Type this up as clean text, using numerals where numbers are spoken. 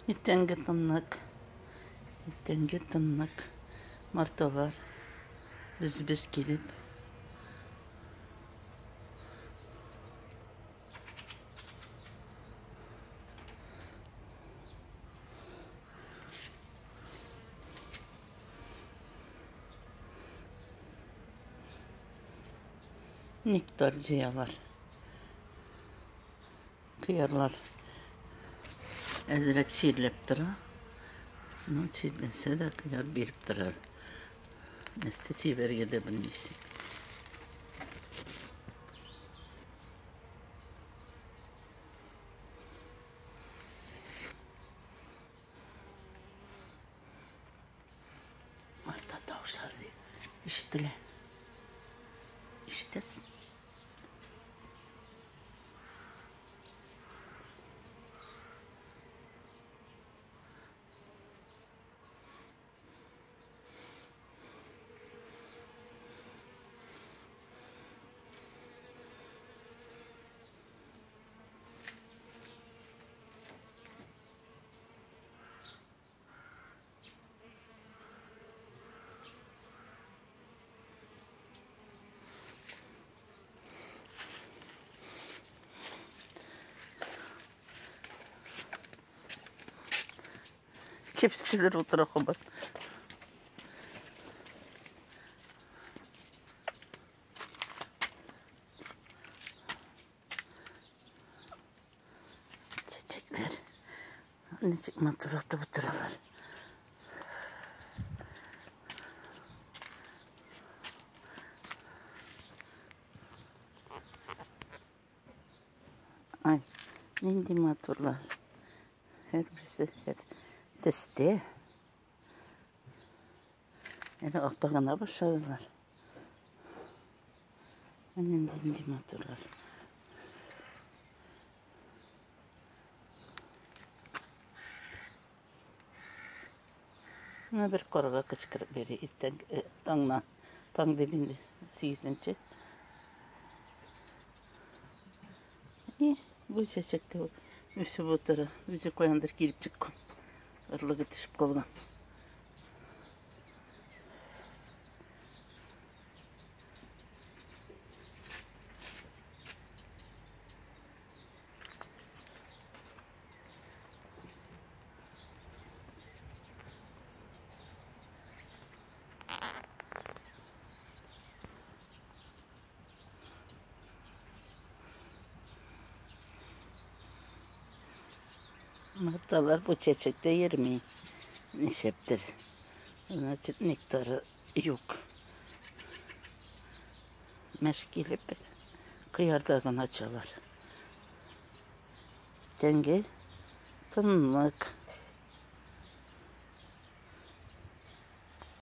Иртәнге тынлык. Иртәнге тынлык. Марталар. Без килеп. Нектар җыялар. Кыярлар әзрәк чирләп тора. Ну, чирләсә дә кыяр биреп тора. Нәрсә сибәргә дә белмисең. Марта тавышлары ишетелә. Ишетәсең? Кепстелер утыра кабат. Чәчәкләр ничек матур атып утыралар. Ай, нинди матурлар. Һәрберсе һәр төстә. Әле ата гына башладылар. Менә нинди матурлар. Менә бер карга кычкырып йөри иртән таңна. Таң дип инде 8-нче. И бу чәчәк тә үсеп утыра. Үзе каяндыр килеп чыккан. Орлыгы төшеп калган. Марталар бу чәчәктә йөрми. Нишләптер. Значит, нектары юк. Мәш килеп кыярда гына ачалар. Иртәнге тынлык.